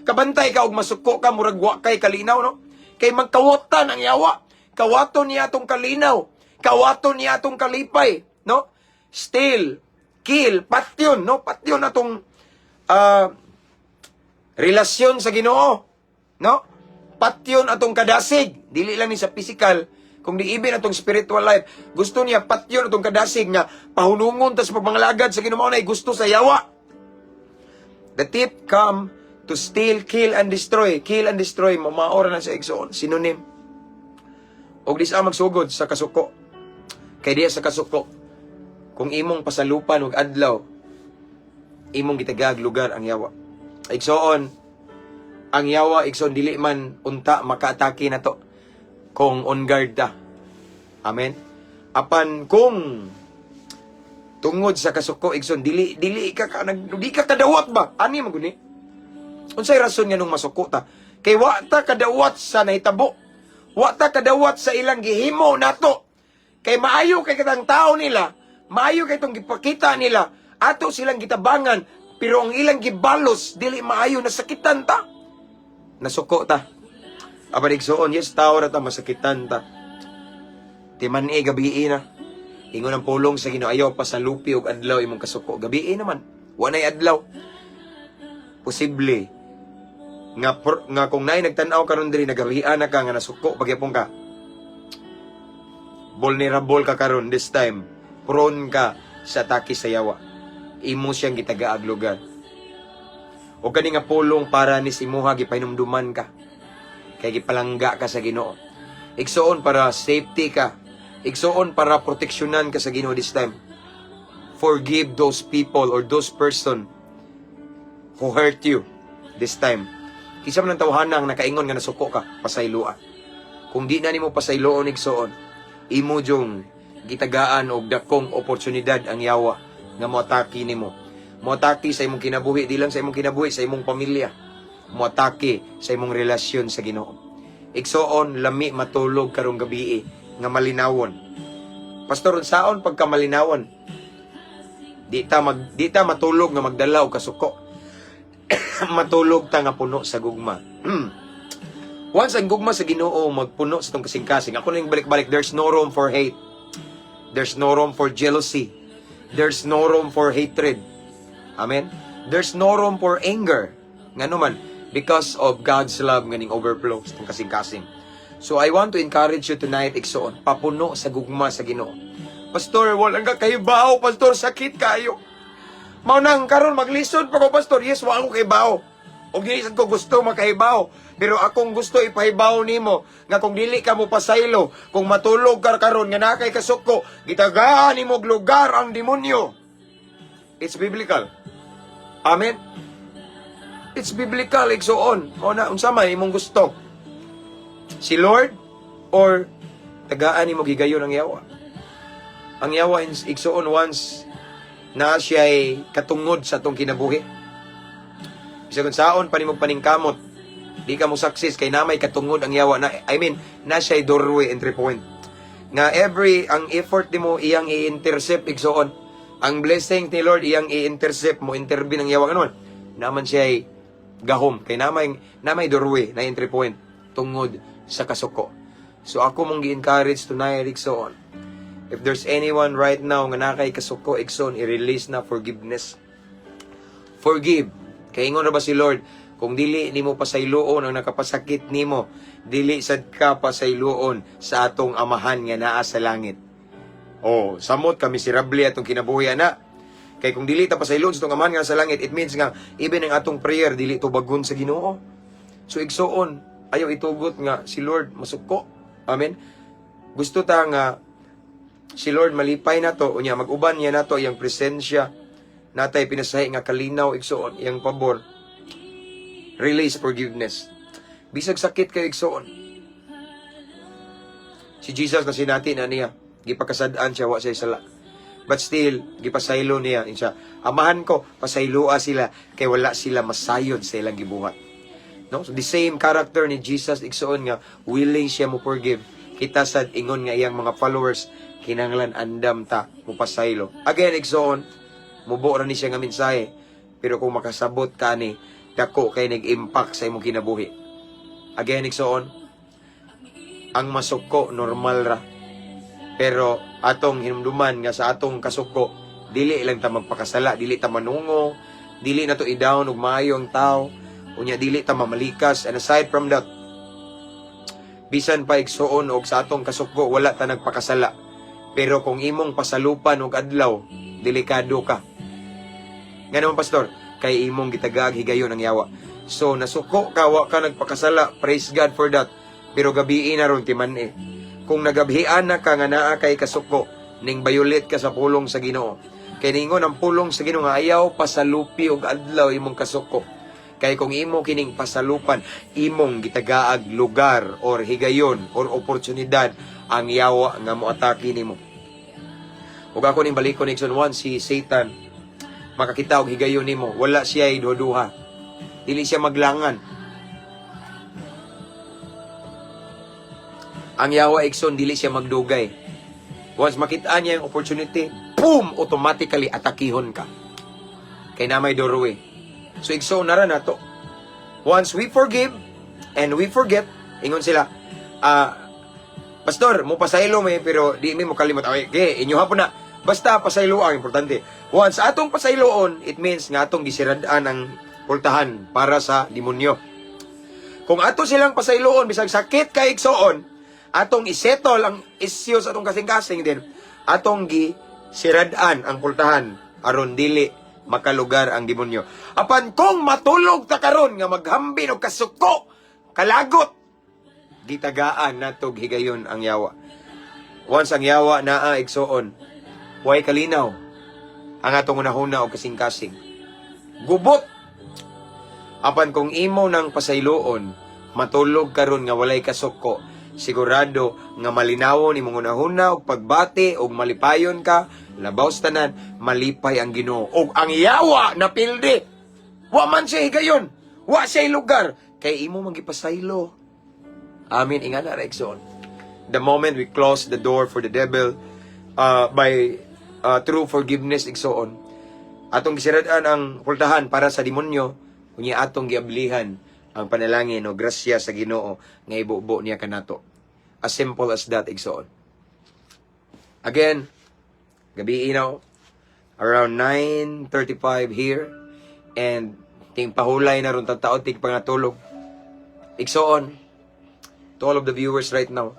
Kabantay ka og masuko ka, murag wa kay kalinaw, no? Kay magkawatan ang yawa. Kawato niya atong kalinaw. Kawato niya atong kalipay, no? Steal, kill, patyon, no? Patyon atong relasyon sa Ginoo, no? Patyon atong kadasig, dili lang ni sa physical, kung di even atong spiritual life. Gusto niya patyon atong kadasig nga pahunungon ta sa pagmangalagad sa Ginoo na gusto sa yawa. The thief come to steal, kill, and destroy. Kill and destroy, mamaora na sa igsoon. Synonym. Og di sa magsugod sa kasuko. Kay diya sa kasuko, kung imong pasalupan og adlaw, Imong gitagaag lugar ang yawa. Igsoon, ang yawa, igsoon, dili man unta makaatake nato kung on guard ta. Amen. Apan kung tungod sa kasuko, igsoon, dili dili ka, ka nag, di ka kadawat ba? Ani man guni? Unsay rason nga nung masuko ta? Kay wa ta kadawat sa nahitabo. Wa ta kadawat sa ilang gihimo nato. Kay maayo kay katang tao nila, maayo kay tong gipakita nila, ato silang gitabangan, pero ang ilang gibalos dili maayo, nasakitan ta. Nasuko ta. Apan, igsoon, yes, tao ra ta, masakitan ta. Timan-i, gabii na. Ingon ang pulong sa Ginoo, ayaw pasalupi og adlaw imong kasuko. Gabii naman. Wa nay adlaw. Posible nga kung naay nagtan-aw karon diri, nagabian na ka nga nasuko pagyapon ka. Vulnerable ka karon this time. Prone ka sa atake sa yawa. Imo siyang gitagaag lugar. O kani nga pulong para ni simuha, gipahinumduman ka. Kay gipalangga ka sa Ginoo. Igsoon, para safety ka. Igsoon, para proteksyonan ka sa Ginoo this time. Forgive those people or those person who hurt you this time. Kinsa man ang tawhana ang nakaingon nga nasuko ka, pasayloa. Kung di na nimo pasayloon, igsoon, imo jung gitagaan og dakong oportunidad ang yawa nga moatake nimo. Moatake sa imong kinabuhi, di lang sa imong kinabuhi, sa imong pamilya. Moatake sa imong relasyon sa Ginoo. Igsoon, lami matulog karong gabi nga malinawon. Pastor, unsaon pagka malinawon? Di ta matulog nga magdala og kasuko. Matulog ta nga puno sa gugma. Once ang gugma sa Ginoo magpuno sa tong kasing-kasing, ako nang balik-balik, there's no room for hate. There's no room for jealousy. There's no room for hatred. Amen? There's no room for anger. Ngano man, because of God's love nga ning overflow sa tong kasing-kasing. So I want to encourage you tonight, igsoon, papuno sa gugma sa Ginoo. Pastor, walang ka kahibaw, pastor, sakit kayo. Mao nang karon maglisod pa ko, pastor. Yes, wa ako kahibaw. Og dili sad ko gusto makahibaw. Pero akong gusto ipahibaw nimo nga kung dili ka mo pasaylo, kung matulog ka karon nga naa kay kasuko, gitagaan nimo og lugar ang demonyo. It's biblical. Amen. It's biblical, igsoon. Mao na, unsa man imong gusto? Si Lord or tagaan nimo gigayon ang yawa? Ang yawa, igsoon, once na siya'y katungod sa atong kinabuhi. Bisag unsaon pa nimo paningkamot, di ka mo success kay namay katungod ang yawa na, I mean, na siya'y doorway, entry point. Nga every ang effort nimo iyang i-intercept, igsoon. Ang blessing ni Lord iyang i-intercept mo, intervene ang yawa kanon. Naman siya'y gahom kay namay doorway na entry point tungod sa kasuko. So ako mong gi-encourage tonight, igsoon. If there's anyone right now nga naa kay kasuko, igsoon, i-release na forgiveness. Forgive. Kay ingon ra ba si Lord, kung dili nimo pasayloon ang nakapasakit nimo, dili sad ka pasayloon sa atong Amahan nga naa sa langit. Oh, samot ka miserable atong kinabuhi ana. Kay kung dili ta pasayloon sa atong Amahan nga sa langit, it means nga even ang atong prayer dili tubagon sa Ginoo. So igsoon, ayaw itugot nga si Lord masuko. Amen. Gusto ta nga si Lord malipay nato, unya mag-uban niya nato iyang presensya, natay pinasahi nga kalinaw, igsoon, iyang pabor. Release forgiveness. Bisag sakit kay, igsoon. Si Jesus na sinati na niya, gipakasad-an siya, wa siya sala. But still, gipasaylo niya. Siya, "Amahan ko, pasayloa sila, kay wala sila masayod sa ilang gibuhat." No? So the same character ni Jesus, igsoon, nga willing siya mo forgive. Kita sad, ingon nga iyang mga followers, kinahanglan andam ta mo pasaylo. Again, igsoon, mubo ra ni siya nga mensahe. Pero kung makasabot ka ni, dako kay nag-impact sa imong kinabuhi. Again, igsoon, ang masuko normal ra. Pero atong hinumduman nga sa atong kasuko, dili lang ta magpakasala, dili ta manungo, dili na to i-down og maayo ang tao, unya dili ta mamalikas. And aside from that, bisan pa, igsuon, og sa atong kasuko wala ta nagpakasala. Pero kung imong pasalupan og adlaw, delikado ka. Nga naman, pastor, kay imong gitagaag higayon ang yawa. So nasuko ka, wa ka nagpakasala, praise God for that. Pero gabii na ron, timan eh. Kung nagabhian na ka nga naa kay kasuko, ning violate ka sa pulong sa Ginoo. Kay ningon ang pulong sa Ginoo nga ayaw pasalupi og adlaw imong kasuko. Kay kung imo kining pasalupan, imong gitagaag lugar or higayon or oportunidad ang yawa nga moatake nimo. Ug ako ning balikon, igsoon, 1, si Satan makakita og higayon nimo, wala siya duha. Dili siya maglangan. Ang yawa, igsoon, dili siya magdugay. Once makita niya yung opportunity, boom, automatically atakihon ka. Kay na may doorway. So igsoon, nara nato. Once we forgive and we forget, ingon sila, "Ah, pastor, mo pasaylo mi pero di mi mo kalimot." Okay, okay, inyo hapon na. Basta pasaylo ang importante. Once atong pasayloon, it means nga atong gisirad-an ang pultahan para sa demonyo. Kung ato silang pasayloon, bisag sakit kay, igsoon, atong isettle ang isyu sa atong kasing-kasing din, atong gisirad-an ang pultahan aron dili makalugar ang demonyo. Apan kung matulog ta karon nga maghambin og kasuko, kalagot, gitagaan natog higayon ang yawa. Once ang yawa naa, igsoon, way kalinaw ang atong hunahuna og kasing-kasing. Gubot. Apan kung imo nang pasayloon, matulog karon nga walay kasuko, sigurado nga malinawon imong hunahuna og pagbati og malipayon ka, labaw sa tanan, malipay ang Ginoo. Og ang yawa napildi. Wa man siya higayon, wa siya lugar kay imo man gipasaylo. Amen. Ingana ra, igsoon. The moment we close the door for the devil by through forgiveness, igsoon, atong gisirad-an ang pultahan para sa demonyo, unya atong giablihan ang panalangin o grasya sa Ginoo nga ibubo niya kanato. As simple as that, igsoon. Again, gabi now, around 9:35 here, and ting pahulay na ron tataod, ting pangatulog. Igsoon, to all of the viewers right now,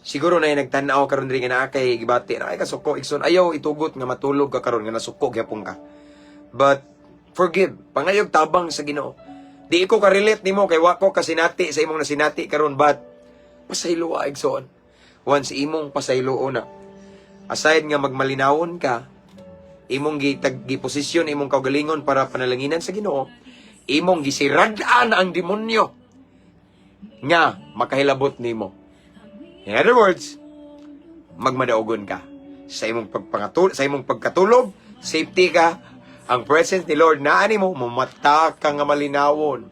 siguro na yung nagtanaw karon diri nga naa kay gibati na kay kasuko, igsoon, ayaw itugot nga matulog ka karon nga nasuko gyapon ka. But forgive, pangayog tabang sa Ginoo. Di ko ka-relate nimo kay wa ko kasinati sa imong nasinati karon, but pasayloa, igsoon. Once imong pasayloon na, aside nga magmalinawon ka, imong gitag giposisyon imong kaugalingon para panalanginan sa Ginoo, imong gisirad-an ang demonyo nga makahilabot nimo. In other words, magmadaugon ka sa imong pagkatulog, safety ka, ang presence ni Lord naa nimo, mumata ka nga malinawon.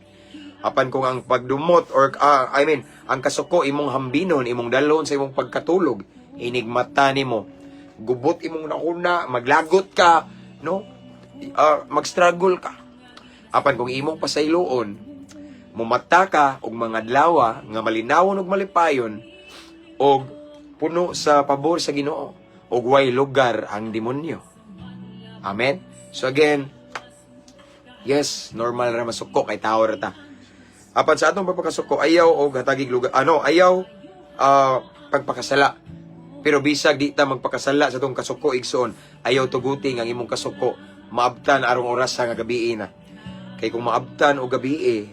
Apan kung ang pagdumot or I mean, ang kasuko imong hambinon, imong dalhon sa imong pagkatulog, inigmata nimo, gubot imong nakuna, maglagot ka, no? Mag-struggle ka. Apan kung imong pasayloon, mumata ka og mga adlaw nga malinawon ug malipayon og puno sa pabor sa Ginoo ug way lugar ang demonyo. Amen. So again, yes, normal ra masuko kay tao ra ta. Apan sa atong pagpakasuko, ayaw og hatagig lugar, ano, ayaw pagpakasala. Pero bisag di ta magpakasala sa atong kasuko, igsoon, ayaw tuguti ang imong kasuko maabtan arong oras nga gabi na. Kay kung maabtan og gabi,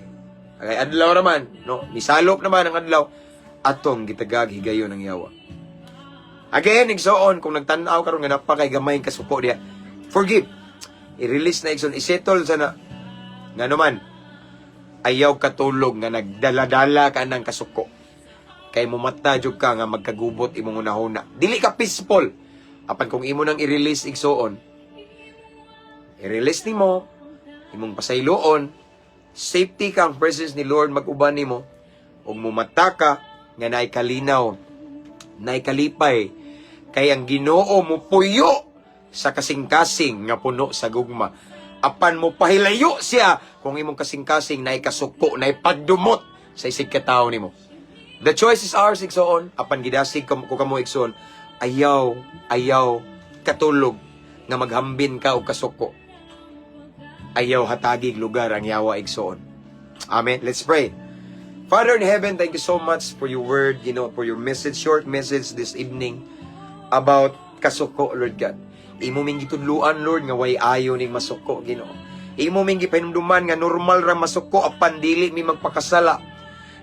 kay adlaw naman, no, misalop naman ang adlaw, atong gitagag higayon ang yawa. Again, igsoon, kung nagtan-aw karon nga naa pa kay gamay kasuko diha, forgive. I-release na, igsoon, isettle sa na. Nga naman, ayaw katulog nga nagdala-dala ka ng kasuko. Kay mumata jud ka nga magkagubot imong hunahuna. Dili ka peaceful. Apan kung imo nang i-release, igsoon, i-release nimo, imong pasayloon, safety ka, ang presence ni Lord mag-uban nimo, ug mumata ka nga naay kalinaw, naay kalipay, kay ang Ginoo mo puyo sa kasing-kasing nga puno sa gugma. Apan mo pahilayo siya kung imong kasing-kasing naay kasuko, naay pagdumot sa isig katawo nimo. The choice is ours, igsoon. Apan gidasig ko kamo, igsoon, ayaw, ayaw katulog nga maghambin ka og kasuko. Ayaw hatagig lugar ang yawa, igsoon. Amen. Let's pray. Father in heaven, thank you so much for your word, for your message, short message this evening about kasuko, Lord God. Imo ming gitudluan, Lord, nga way ayo ning masuko, Ginoo. Imo ming gipahinumduman nga normal ra masuko apan dili mi magpakasala.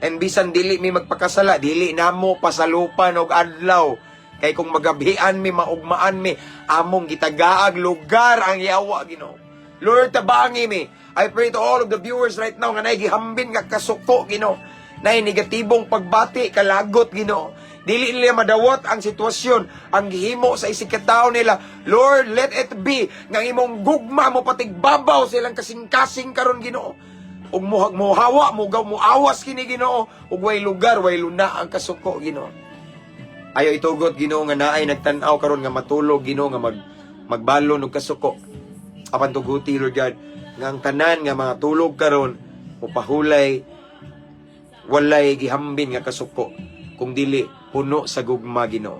And bisan dili mi magpakasala, dili namo pasalupan og adlaw. Kay kung magabhian mi, maugmaan mi, among gitagaag lugar ang yawa, Ginoo. Lord, tabangi mi. I pray to all of the viewers right now nga naay gihambin nga kasuko, Ginoo. Naay negatibong pagbati, kalagot, Ginoo. Dili nila madawat ang sitwasyon, ang gihimo sa isig katao nila. Lord, let it be nga imong gugma mo patigbabaw silang kasing-kasing karon, Ginoo. Ug muhag muhawa, mugaw muawas kini, Ginoo, ug way lugar, way luna ang kasuko, Ginoo. Ayo itugot, Ginoo, nga naay nagtan-aw karon nga matulog, Ginoo, nga magbalon og kasuko. Apan tuguti, Lord God, nga ang tanan nga mga tulog karon mupahulay walay gihambin nga kasuko kung dili puno sa gugma, Ginoo.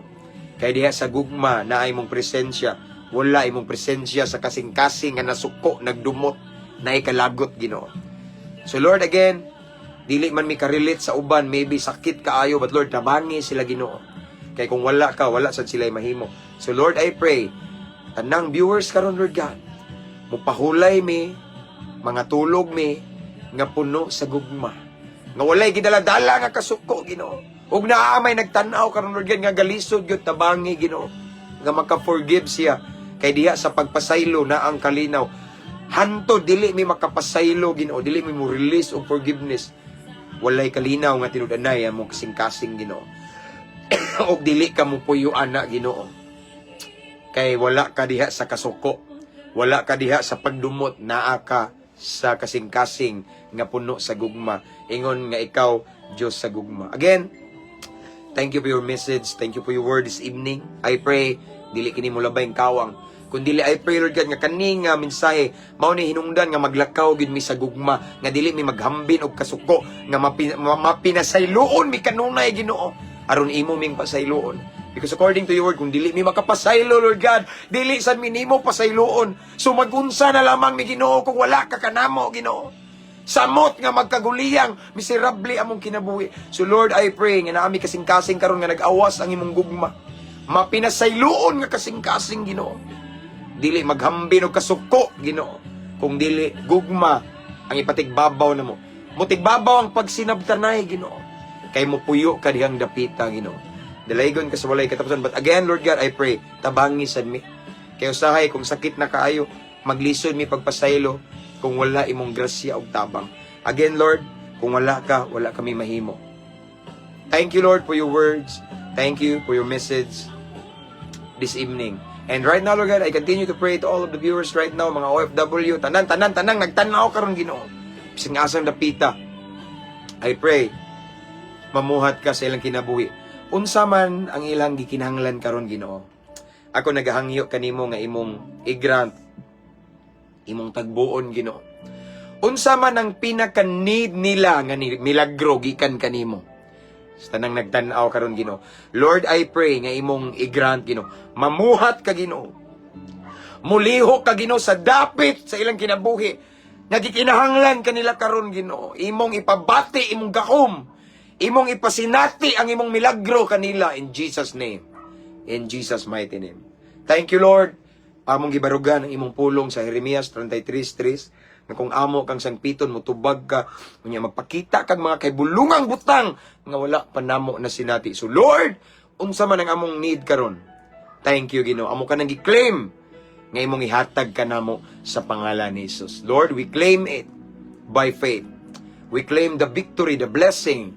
Kay diha sa gugma naay imong presensya, wala imong presensya sa kasing-kasing nga nasuko, nagdumot, naay kalagot, Ginoo. So Lord, again, dili man mi ka-relate sa uban, maybe sakit kaayo, but Lord, tabangi sila, Ginoo. Kay kung wala ka, wala sad sila mahimo. So Lord, I pray, tanang viewers karon, Lord God, mupahulay mi, mga tulog mi, nga puno sa gugma. Nga walay gidala-dala nga kasuko, Ginoo. Ug naa may nagtan-aw karon, Lord God, nga galisod gyud, tabangi, Ginoo. Nga maka-forgive siya. Kay diha sa pagpasaylo na ang kalinaw. Hantod dili mi makapasaylo, Ginoo, dili mi mo release og forgiveness, walay kalinaw nga tinud-anay among kasing-kasing, Ginoo. Og dili ka mo puyo ana, Ginoo. Kay wala ka diha sa kasuko. Wala ka diha sa pagdumot, naa ka sa kasing-kasing nga puno sa gugma. Ingon nga ikaw Dios sa gugma. Again, thank you for your message. Thank you for your word this evening. I pray dili kini mo labay kawang. Kun dili, I pray, Lord God, nga kani nga mensahe mao ni hinungdan nga maglakaw gyud mi sa gugma, nga dili mi maghambin og kasuko, nga mapinasayloon mi kanunay, Ginoo, aron imo ming pasayloon. Because according to your word, kung dili mi makapasaylo, Lord God, dili sad mi nimo pasayloon. So magunsa na lamang mi, Ginoo, kung wala ka kanamo, Ginoo? Samot nga magkaguliyang, miserable among kinabuhi. So Lord, I pray nga naa mi kasing-kasing karon nga nag-awas ang imong gugma. Mapinasayloon nga kasing-kasing, Ginoo. Dili maghambin og kasuko, Ginoo. Kung dili gugma ang ipatigbabaw namo. Mutigbabaw ang pagsinabtanay, Ginoo. Kay mupuyo ka dihang dapita, Ginoo. Dalaygon ka sa walay katapusan. But again, Lord God, I pray, tabangi sad mi. Kay usahay kung sakit na kaayo, maglisod mi pagpasaylo kung wala imong grasya og tabang. Again, Lord, kung wala ka, wala kami mahimo. Thank you, Lord, for your words. Thank you for your message this evening. And right now, Lord God, I continue to pray to all of the viewers right now, mga OFW, tanan, tanan, tanang, nagtanaw karon, Ginoo. Bisag asang dapita. I pray, mamuhat ka sa ilang kinabuhi. Unsa man ang ilang gikinahanglan karon, Ginoo. Ako nagahangyo kanimo nga imong i-grant, imong tagbuon, Ginoo. Unsa man ang pinaka-need nila nga milagro gikan kanimo. Sa tanang nagtan-aw karon, Ginoo. Lord, I pray nga imong i-grant, Ginoo. Mamuhat ka, Ginoo. Mulihok ka, Ginoo, sa dapit sa ilang kinabuhi. Nga gikinahanglan kanila karon, Ginoo. Imong ipabati imong gahom. Imong ipasinati ang imong milagro kanila in Jesus' name. In Jesus' mighty name. Thank you, Lord. Among gibarugan ang imong pulong sa Jeremias 33:3 nga kung amo kang sangpiton, mutubag ka, unya magpakita kag mga kaibulungang butang nga wala pa namo na sinati. So Lord, unsa man ang among need karon? Thank you, Ginoo. Amo ka nang gi-claim nga imong ihatag ka namo sa pangalan ni Jesus. Lord, we claim it by faith. We claim the victory, the blessing,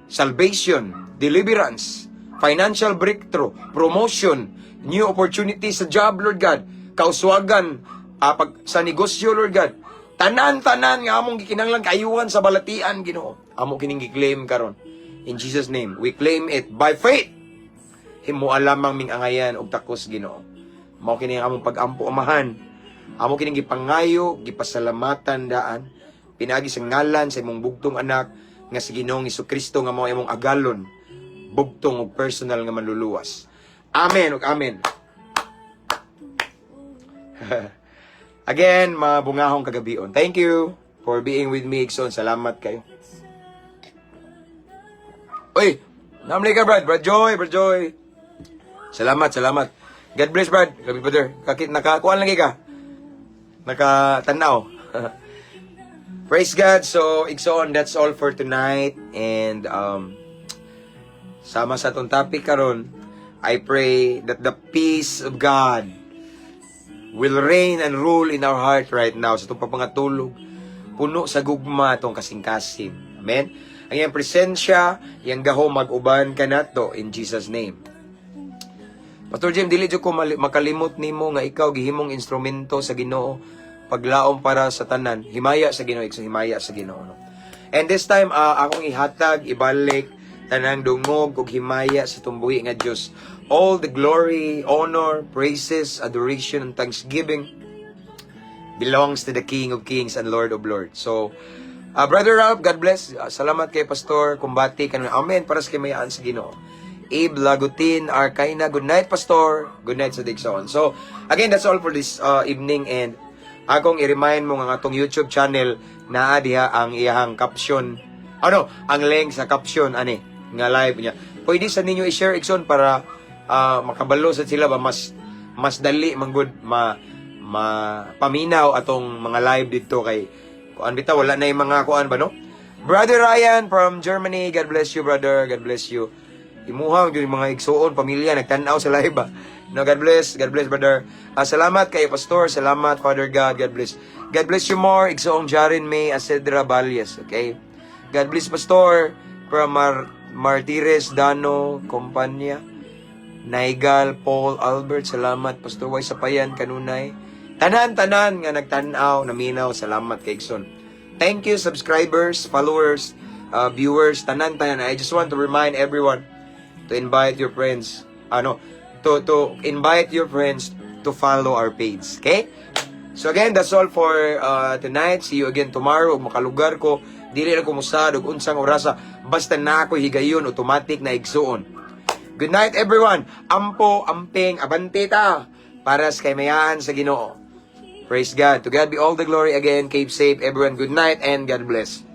salvation, deliverance, financial breakthrough, promotion, new opportunities sa job, Lord God, kauswagan pag, sa negosyo, Lord God. Tanan-tanan nga among gikinahanglan kaayuhan sa balatian, Ginoo. Amo kining gi-claim karon. In Jesus' name, we claim it by faith. Himoa lamang ming angayan og takos, Ginoo. Mao kini ang among pag-ampo, Amahan. Amo kining gipangayo, gipasalamatan daan. Pinaagi sa ngalan sa imong bugtong anak nga si Ginoong Kristo nga mao imong agalon, bugtong ug personal nga manluluwas. Amen ug amen. Again, mabungahong kagabion. Thank you for being with me, igsoon. Salamat kayo. Uy, namli ka, Brad. Brad Joy, Brad Joy. Salamat, salamat. God bless, Brad. Grabe, brother. Kakit, nakakuan lagi ka. Nakatanaw. Praise God. So, igsoon, that's all for tonight. And, sama sa atong topic karon, I pray that the peace of God will reign and rule in our heart right now sa itong papangatulog. Puno sa gugma atong kasing-kasing. Amen? Ang iyang presensya, iyang gahom mag-uban kanato in Jesus' name. Pastor Jim, dili jud ko makalimot nimo nga ikaw gihimong instrumento sa Ginoo paglaom para sa tanan. Himaya sa Ginoo, igsoon, himaya sa Ginoo, no? And this time, akong ihatag, ibalik tanang dungog ug himaya sa tumbuhi nga Dios. All the glory, honor, praises, adoration and thanksgiving belongs to the King of Kings and Lord of Lords. So, Brother Ralph, God bless. Salamat kay Pastor Kumbati. Kanun. Amen. Para sa kimayaan sa Ginoo. Abe Lagutin Arcaina. Good night, Pastor. Good night sa igsoon. So, again, that's all for this evening, and akong i-remind mo nga ang atong YouTube channel, naa diha ang iyahang caption. Ano, ang link sa caption ani nga live niya. Pwede sa ninyo i-share, igsoon, para makabalo sa sila ba, mas mas dali manggod ma mapaminaw atong mga live dito kay kuan bitaw, wala na yung mga kuan ba, no? Brother Ryan from Germany, God bless you, brother. God bless you. Imuha yung mga igsuon, pamilya nagtan-aw sa live ba. No, God bless, God bless, brother. Salamat kay Pastor, salamat, Father God, God bless. God bless you more, igsoong Jaren May Acedra Valles, okay? God bless, Pastor, from Martires Dano Kompanya. Naigal Paul Albert, salamat. Pastor Y Sapayan kanunay. Tanan-tanan nga nagtan-aw, naminaw, salamat kay igsoon. Thank you, subscribers, followers, viewers, tanan-tanan. I just want to remind everyone to invite your friends, ano, to invite your friends to follow our page. Okay? So again, that's all for tonight. See you again tomorrow. Ug makalugar ko, dili na ko musad ug unsang orasa. Basta na ako higayon, automatic na, igsuon. Good night, everyone. Ampo, amping, abante ta para sa kaymayaan sa Ginoo. Praise God. To God be all the glory again. Keep safe, everyone. Good night and God bless.